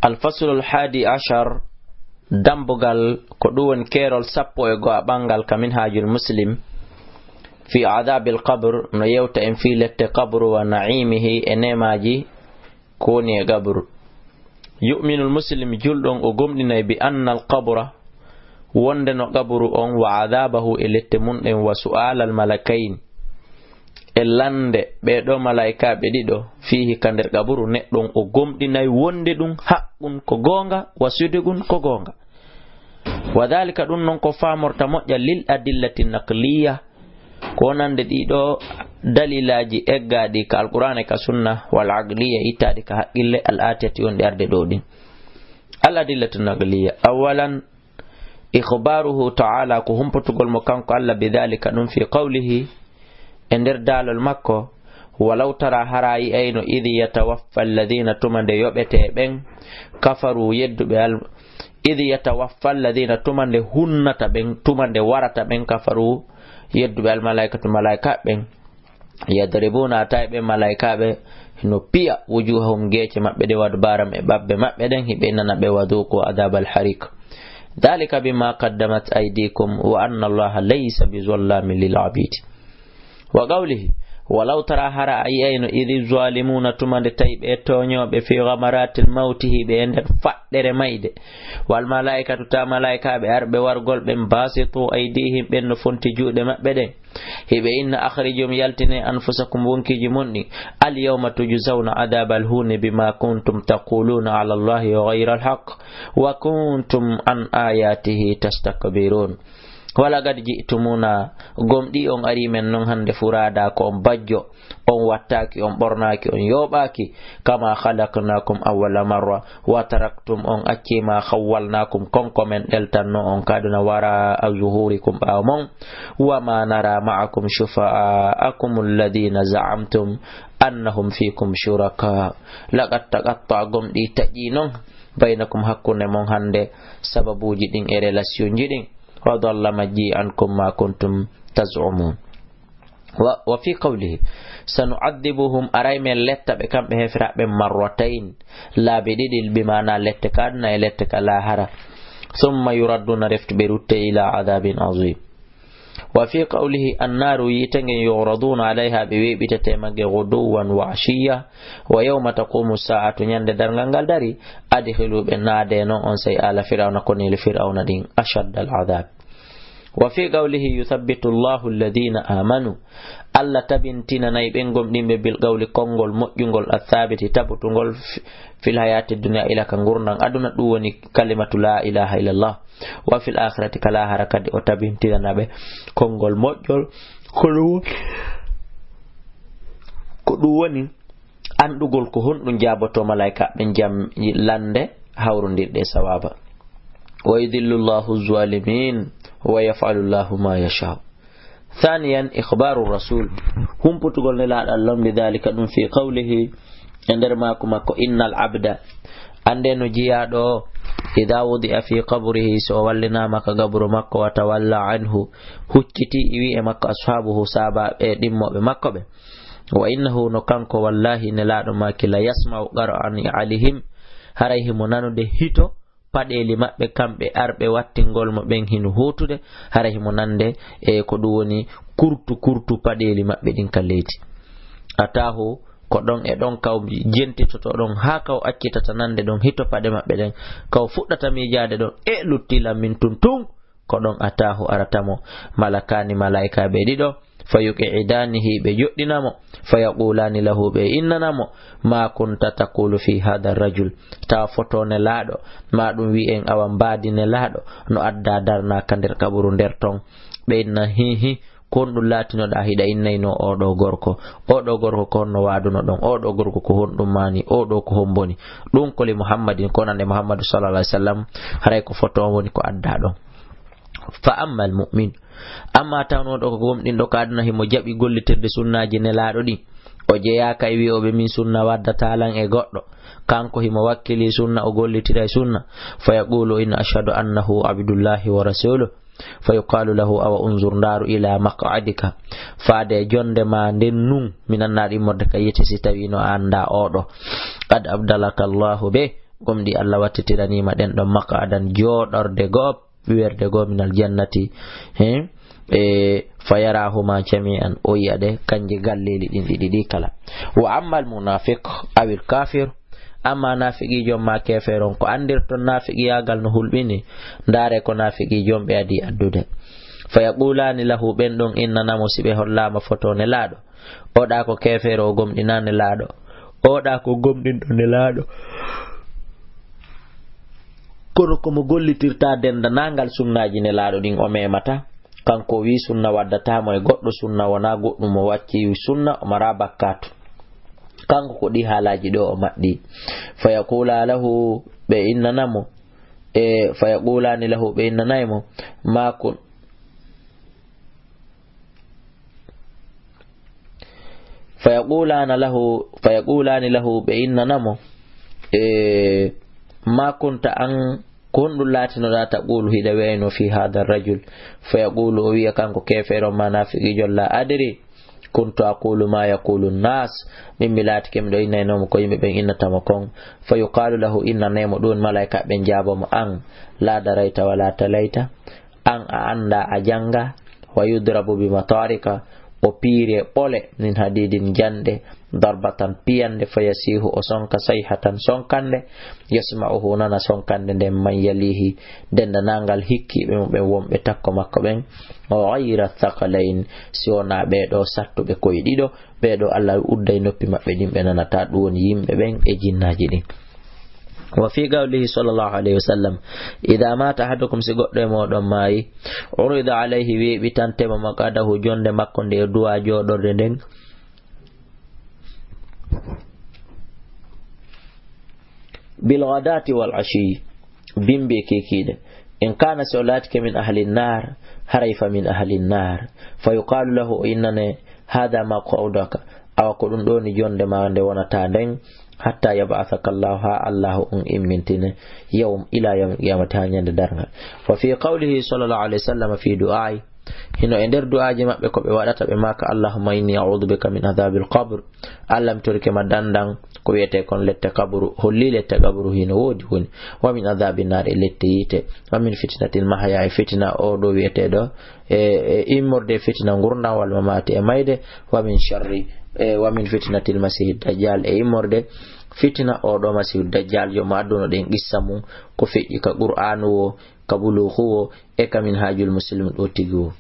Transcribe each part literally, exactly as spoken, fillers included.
Al-faslul haadi ashar, dambugal, ko ɗum woni keerol sappo e go'o ɓanngal ka Minhaajul Muslim, fi adaabil qabr, no yewta en fii lette qabru wa na'iimihi, e neemaaji ko woni e qabru. Yu'minul muslim, julɗo on o gomɗinay, bi annal qabra, wonde no qabru on, wa adaabahu, e lette mun ɗen, wa su'aalal malakayn, e lande ɓee ɗoo malaa'ikaaɓe ɗiɗo, fiihi, ka nder qabru, neɗɗo on o gomɗinay wonde ɗum haqqun, ko goonga, wa sidqun, ko goonga. Wa dhalika, ɗum non ko faamorta moƴƴa, lil adillati naqliya, ko wonande ɗii ɗoo dalilaaji eggaaɗi ka Alqur'aana e ka Sunna, wal aqliya, ittaaɗi ka haqqille, al aatiyati, wonɗi arde ɗoo ɗin. Al adillatu naqliya, awwalan, ikhbaruhu ta'ala, ko humputugol mo kanko Allah, bi dhalika, ɗum, fi qawlihi, e nder daalol makko, walaw tara, hara a yi'ayno, idh yatawaffa alladhina, tuma nde yoɓetee ɓen, kafaru, yedduɓe al-, idh yatawaffa alladhina, tuma nde hunnata ɓen, tuma nde warata ɓen, kafaru, yedduɓe almalaa'ikatu, malaa'ikaaɓe ɓen, yadribuna, a tawi ɓen malaa'ikaaɓe no piya, wujuhahum, geece maɓɓe ɗe, wa adbaarahum, e ɓabbe maɓɓe ɗen, hiɓe innana ɓe, wa dhuqu adhabal hariq. Dhalika bima qaddamat aydikum wa anna Allaha laysa bi zallamin lil abid. Wa qawlihi, walaw tara, hara a yi'ayno, idhi zalimuna, tuma nde tawi ɓe tooñooɓe, fi ghamaratil mawti, hiɓe e nder faɗɗere mayde, wal malaa'ikatu, ta malaa'ikaaɓe arɓe wargol ɓen, basitu aydihim, ɓen no fonti juuɗe maɓɓe ɗen, hiɓe inna, akhrijum, yaltine, anfusakum, wonkiiji mon ɗin, al yawma tujzawna adhabal huni bima kuntum taquluna ala Allahi ghayral haqq wa kuntum an ayatihi tastakbirun. Walaqad ji'tumuna, gomɗii on arii men non hannde furaada, ko on bajjo, on wattaaki, on ɓornaaki, on yooɓaaki, kama khalaqnakum awwala marra, wa taraktum, on accii, ma khawwalnakum, kon ko men ɗeltanno on, ka aduna, wara'a zuhurikum, ɓaawo mon, wa ma nara ma'akum shufa'akum alladhina za'amtum annahum fikum shuraka. Laqad taqatta'a, gomɗii taƴii non, baynakum, hakkunde mon hannde, sababuuji ɗin e relationji ɗin. Wa dalla, majjii, ankum ma kuntum taz'umun. Wa, wa fi qawlihi, sanu'adhibuhum, aray men letta ɓe kamɓe heeferaaɓe, marratayn, laabi ɗiɗi, bi maana lette ka aduna e lette ka laahara. Thumma yuradduna, refti ɓe rutte, ila adhabin azim. Wa fi qawlihi, annaaru, yiite ngen, yu'raduna alayha, ɓe weeɓitete magge, ghuduwan wa ashiya, wa yawma taqumu sa'atu, ñande darngal ngal dari, adkhilu, ɓe naade non on sey ala Fir'awna, ko neli Fir'awna ɗin, ashaddal adhab. Wa fi qawlihi, yuthabbitu Allahu alladhina amanu, Allah tabintinanay ɓen gomɗinɓe, bil qawli, konngol moƴƴungol, athabiti, tabutungol, fi-, fil hayati dunya, ila ka ngurndan aduna, ɗum woni kalimatu la ilaha illallah. Wa fil akhirati, ka lahara kadi, o tabintinana ɓe konngol moƴƴol. Ko ɗum, ko ɗum woni anndugol ko honɗum jaabotoo malaa'ika ɓen jam lannde hawrondirɗe e sawaaba. Wa yudillu Allahu zalimin wa yaf'alu Allahu ma yasha. Thaniyan, ikhbaru rasul, humputugol Nelaaɗo Allah on, bi dhalika, ɗum, fi qawlihi, e nder maaku makko, innal abda, annde no jiyaaɗo o, idha wudi'a fi qabrihi, so o wallinaama ka gaburu makko, wa tawalla anhu, hucciti, iwi e makko, ashabuhu, saabaaɓe ɗimmooɓe makko ɓe, wa innahu, no kanko, wallahi, Nelaaɗo maaki, la yasma'u qar'a ni'alihim, haray himo nanude hito paɗeeli maɓɓe, kamɓe arɓe wattingol mo ɓen, hino huutude, hara himo nande e ko ɗum woni kurtu kurtu paɗeeli maɓɓe ɗin ka leydi. Ataahu, ko ɗon e ɗon kaw jentitoto ɗon, haa kaw accitata nande ɗon hito paɗe maɓɓe ɗen, kaw fuɗɗata miijaade ɗon, e lutti lan min tun tun, ko ɗon ataahu arata mo malakaani, malaa'ikaaɓe ɗiɗo, fa yuq'idanihi, ɓe joɗɗina mo, fa yaqulani lahu, ɓe innana mo, ma kunta taqulu fi hadha rajul, tawa foto Nelaaɗo, ma ɗum wi'en awa mbaadi Nelaaɗo, no adda darna ka nder qaburu nder ton. Ɓe inna, hi, hi, ko honɗum laatinoɗaa hiɗa innayno oo ɗoo gorko? Oo ɗoo gorko ko honno waaduno ɗon? Oo ɗoo gorko ko honɗum maani? Oo ɗoo ko homboni? Ɗum ko li Muhammadin, ko nande Muhammadu sallallahu alaihi wasallam, haray ko foto on woni ko adda ɗon. Fa ammal mu'min, amma tawnooɗo ko gomɗinɗo ka aduna, himo jaɓi gollitirde sunnaaji Nelaaɗo ɗin, o jeyaaka e wi'ooɓe min sunna waddataa lan e goɗɗo, kanko himo wakkili sunna, o gollitira e sunna, fa yaqulu inna ashhadu annahu abdullahi wa rasuluh, fa yuqalu lahu awa unzur, ndaaru, ila maq'adika, faade e jonde ma nden nun, minan naari, immorde ka yiite, si tawiino a anndaa oo ɗoo, qad abdalaka Allahu bih, Gomɗi Allah wattitiraniima ɗen ɗon maq'adan jooɗorde go'o, weerde go'o minal jannati, he, e, fa yarahuma jami'an, o yi'a ɗe, kanje galleeli ɗin ɗiɗi ɗi kala. Wa ammal munafiq awil kafir, amma naafiqiijo on maa keefeero on, ko anndirton naafiqiyaagal no hulɓini, ndaare ko naafiqiijo on ɓe adii addude. Fa yaqulani lahu, ɓen ɗon innana mo si ɓe hollaama foto Nelaaɗo. Oɗa ko keefeero, o gomɗinaani Nelaaɗo. Oɗa ko gomɗinɗo Nelaaɗo. Kono ko mo gollitirta denndanangal sunnaaji Nelaaɗo ɗin o memata. Kanko o wi'i sunna waddataa mo e goɗɗo sunna, wonaa goɗɗum o wacci sunna, o maraa bakkaatu. Kanko ko ɗi haalaaji ɗo o maɗɗi. Fa yaqula lahu, ɓe innana mo. E, fa yaqulani lahu, ɓe innanay mo. Ma kun-, fa yaqulana lahu, fa yaqulani lahu, ɓe innana mo, e, ma kunta an, ko honɗum laatinoɗaa taqulu hiɗa wi'ayno fi hada rajul? Fa yaqulu, o wi'a kanko keefeero ma naafiqiijo, la adri, kuntu aqulu ma yaqulu nnas, min mi laatike miɗo innayno mo ko yimɓe ɓen innata mo kon. Fa yuqalu lahu, innanay mo ɗum, malaika ɓen jaabo mo, an la darayta wala talayta, an a annda a jannga, wa yudrabu bi matarika, o piire ɓole min hadidin janɗe, darbatan piyande, fa yasihu o sonka sayhatan sonkande, yasma'uhu nana sonkande nden man yalihi, denndanangal hikkiiɓe mum ɓen wonɓe takko makko ɓen, o ghayra thaqalain, si wonaa ɓee ɗoo sattuɓe koye ɗiɗo, ɓee ɗoo Allah udday noppi maɓɓe ɗin ɓe nanata, ɗum woni yimɓe ɓen e jinnaaji ɗin. Wa fi qawlihi sallallahu alayhi wa sallam, idha mata ahadukum, si goɗɗo e mooɗon maayi, urida alayhi, weeɓitantema maqadahu, jonde makko nde e du'a jooɗorde nden, bil ghadati wal ashi, bimbi e kikiɗe. In kana, si o laatike min ahli nnar, haray fa min ahli nnar. Fa yuqalu lahu, o innane, hada maq'aduka, awa ko ɗum ɗo ni jonde ma nde wonata nden, hatta yab'athaka Allahu, ha Allahu on immintine, yawm, ila yawm qiyamati, ha ñande darngal. Wa fi qawlihi sallallahu alayhi wa sallam fi du'ai, hino e nder du'aaji maɓɓe ko ɓe waɗata, ɓe maaka, Allahumma inni a'udhu bika min adhabil qabr. Allah, mi torike ma dandan ko wi'ete kon lette kaburu. Holli lette kaburu hino woodi woni. Wa min adhabin nar, e lette yiite. Wa min fitnatil mahya, e fitina o ɗo wi'ete ɗo, e, e immorde fitina ngurndan wal mamati e mayde. Wa min sharri, e, wa min fitnatil masihid dajjal, e immorde fitina o ɗo masihu dajjal, yo mo adduno ɗen qissa mum, ko feƴƴi ka Qur'aanu wo, ka buluuxu wo, e ka minhaajul muslim ɗo tigi wo.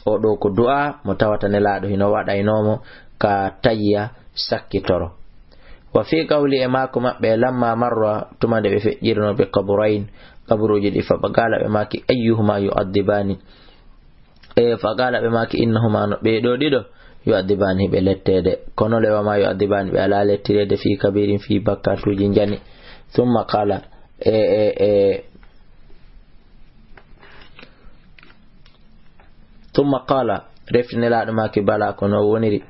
O ɗo ko du'a mo tawata Nelaaɗo hino waɗaynoo mo ka tayya sakkitoro. Wa fi qawli, e maako maɓɓe, lamma marra, tuma nde ɓe feƴƴirno, bi qaburayn, kaburuuji ɗi, fa qala, ɓe maaki, ayyuhuma yu'adhibani? E fa qala, ɓe maaki, innahuma, no ɓee ɗo ɗiɗo, yu'adhibani, hiɓe letteede. Kono le, wa ma yu'adhibani, ɓe alaa lettireede, fi kabirin, fi bakkatuuji njani. Thumma qala, e, e, e, Thumma qala, refti Nelaaɗo maaki, bala, ko no woniri.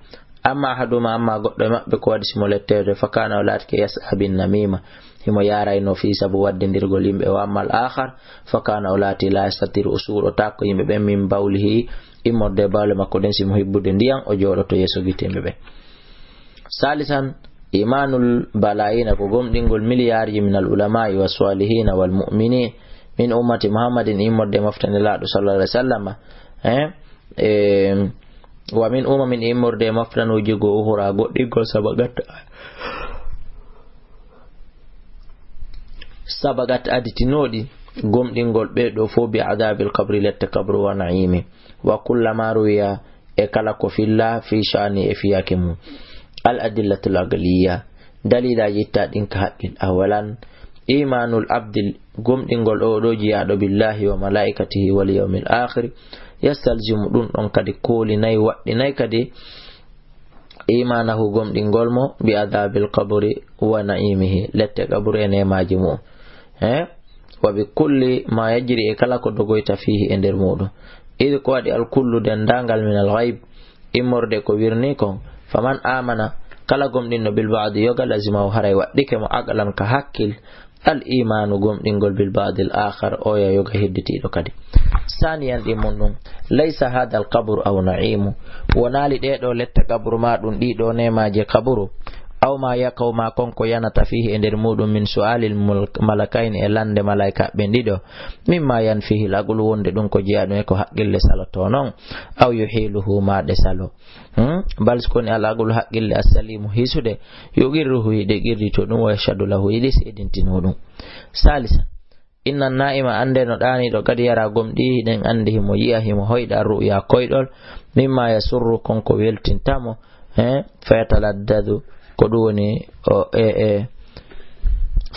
Amma ahaduhuma, amma goɗɗo e maɓɓe, ko waɗi simo letteede, fa kana, o laatike, yas'a bin namima, himo yaarayno fii sabu waddindirgol yimɓe. Wa amma al akhar, fa kana, o laati, la yastatiru, o suuɗotaako yimɓe ɓen, min bawlihi, immorde bawle makko ɗen, simo hibbude ndiyan, o jooɗoto yeeso gite yimɓe ɓen. Salisan, imanul balayina, ko gomɗingol miliyarji min al ulama'i was salihina wal mu'minin min ummati Muhammadin, immorde mofte Nelaaɗo sallallahu alaihi wasallam, eh, eh, wa min umamin, immorde moftanuuji go ukhra, goɗɗingol sabagat, sabagat aditinooɗi, gomɗingol ɓe ɗo fof bi adabil qabri, lette kabru, wa na'imi, wa kullama ruwiya, e kala ko filla fi sha'ni, e fiyake mum. Al adillatul aqliya, dalilaaji itta ɗin ka haqqil. Awalan, imanul abdil, gomɗingol o ɗo jiyaaɗo billahi wa malaikatihi wal yawmil akhir, yastalzimu, ɗum ɗon kadi koolinay, waɗɗinay kadi imanahu, gomɗingol mo, bi adabil qabri wa na'imihi, lette kabru e neemaaji mum. Eh? Wa bi kulli ma yajri, e kala ko dogoyta, fihi, e nder muɗum. Id, ko waɗi, al kullu, denndaangal, min al ghaib, immorde ko wirni kon. Faman amana, kala gomɗinɗo, bil ba'di, yoga, lazimahu, haray waɗɗike mo, aqlan, ka hakkil, al imanu, gomɗingol, bil ba'di al akhar, oya yoga hedditiiɗo kadi. Saniyan, ɗi mun ɗum, laysa hadha al qabru aw na'imu, wonaali ɗee ɗoo lette kaburu ma ɗum, ɗii ɗoo neemaaje kaburu, Aw ma yaqa'u, ma kon ko yanata, fihi, e nder muɗum, min su'alil mul-, malakayni, e lande malayka ɓen ɗiɗo, mimma yanfihil aqlu, wonde ɗum ko jeyaɗum e ko haqqille saloto non, aw yuhiluhu, ma ɗe salo. Hmm? Bal, si koni al aqlu, haqqille assalimu, hisude, yuqirruhu, hiɗe qirrito ɗum, wa yashhadu lahu, hiɗe seedintino ɗum. Salisan, inna na'ima, annde no ɗaaniiɗo, qad yara, gomɗii, hiɗen anndi himo yi'a, himo hoyɗa, ru'ya, koyɗol, mimma yasurru, kon ko weltintamo, he, fayataladdadu, ko ɗum woni o, e, e,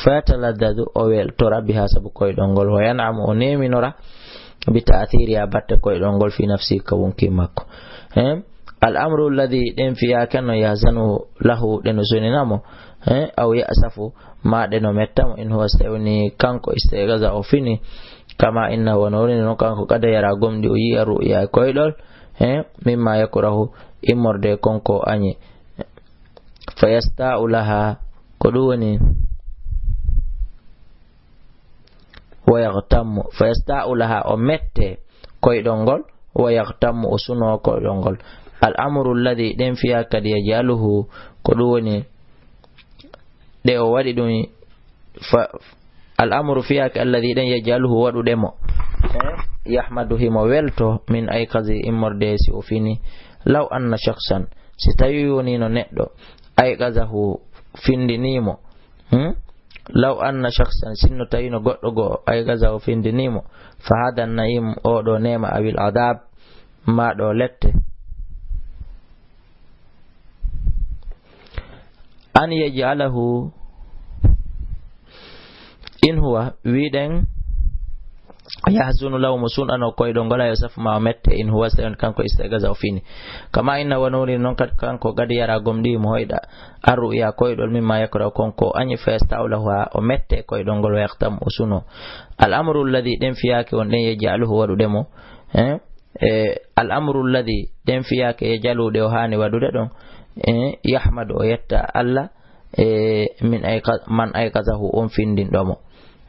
fayataladdadu, o weltora, biha, sabu koyɗol ngol, wa yan'amu, o neeminora, bi ta'athiriha, batte koyɗol ngol, fi nafsi, ka wonkii makko. He, al amru alladhi, ɗen fiyaake no yahzanu lahu, ɗe no soninamo, he, aw ya'safu, ma ɗe no mettamo, in huwa, si tawii woni kanko, istayqaza, o fini, kama innahu, wano woni non kanko, qad yara, gomɗii, o yi'a, ru'ya, e koyɗol, he, mimma yakrahu, immorde e kon ko añi. Fa yasta'u laha, ko ɗum woni, wa yaghtammu, fa yasta'u laha, o mette koyɗol ngol, wa yaghtammu, o suno koyɗol ngol. Al amru alladhi, ɗen fiyaake kadi, yaj'aluhu, ko ɗum woni, ɗe o waɗi ɗum, fa, al amru, fiyaake, alladhi, ɗen, yaj'aluhu, waɗuɗemo, yahmadu, himo welto, min ayqazi, immorde si o fini. Law anna shakhsan, si tawii wonino neɗɗo, ayqazahu, findinimo, hmm? Law anna shakhsan, sinno tawino goɗɗo goo, ayqazahu, findinimo, fa hadha na'im, oɗo neema, awil adab, ma ɗo lette. An yaj'alahu, in huwa, wiɗen, yahzunu lahu, mo sun'ano koyɗol ngol, aw ya'safu, ma o mette, in huwa, si tawii kanko, istayqaza, o fini. Kama inna, wano woni non kadi kanko, qad yara, gomɗii, mo hoyɗa, arru'ya, koyɗol, mimma yakrahu, kon ko añi, fa yasta'u lahu, ha o mette koyɗol ngol, wa yaghtammu, o suno. Al amru alladhi, ɗen fiyaake won ɗen, yaj'aluhu, waɗuɗemo, eh, e, al amru alladhi, ɗen fiyaake, yaj'aluhu, ɗe o haani waɗude ɗon, e, yahmadu, o yetta Allah, e, min ayqa-, man ayqazahu, on findinɗomo.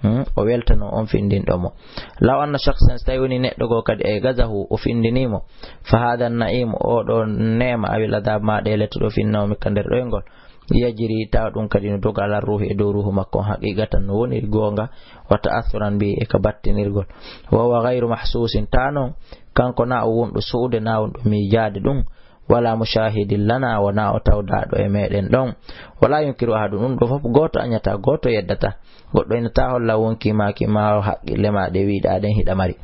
Hmm? O weltano on findinɗomo. Law anna shakhsan, si tawii woni neɗɗo goo kadi, ayqazahu, o findinimo, fa hadha na'im, oɗo neema, awil adab, ma ɗe lette, ɗo finnawmi ka nder ɗoyngol, yajri, tawa ɗum kadi no doga, ala ruhi, e dow ruhu makko on, haqiqatan, no woniri goonga, wa ta'assuran bihi, e ka battinirgol. Wa huwa ghayru mahsusin, ta non, kanko na o wonɗo su'ude, na wonɗo miijaade ɗum, wala mushahidin lana, wona o tawdaaɗo e meɗen ɗon. Wala yunkiru ahadun, ɗum ɗo fof gooto añata, gooto yeddata. Goɗɗo ina ta holla wonkii maaki ma o haqqille ma ɗe wiɗa ɗen hiɗa mari.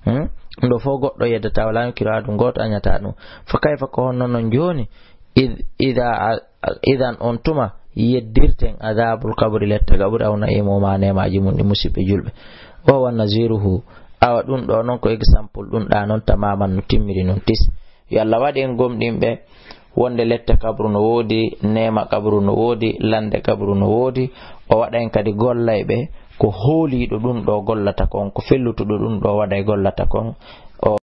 Hmm? Ɗum ɗo fof goɗɗo yeddata, wala yunkiru ahadun, gooto añata ɗum. Fa kayfa, ko honno non jooni? Id-, ida a-, idan on tuma yeddirten adabul kabri, lette kabri, aw na'imu, ma neemaaji mum ɗi, musiɓɓe julɓe. Wa huwa naziruhu. Awa ɗum ɗo non ko exemple ɗum ɗa non tamaman no timmiri non tis. Yo Allah waɗ en gomɗinɓe wonde lette kabru no woodi, neema kabru no woodi, lande kabru no woodi. O waɗa en kadi gollayɓe ko hooliiɗo ɗum ɗo gollata kon, ko fellutuɗo ɗum ɗo waɗa e gollata kon. O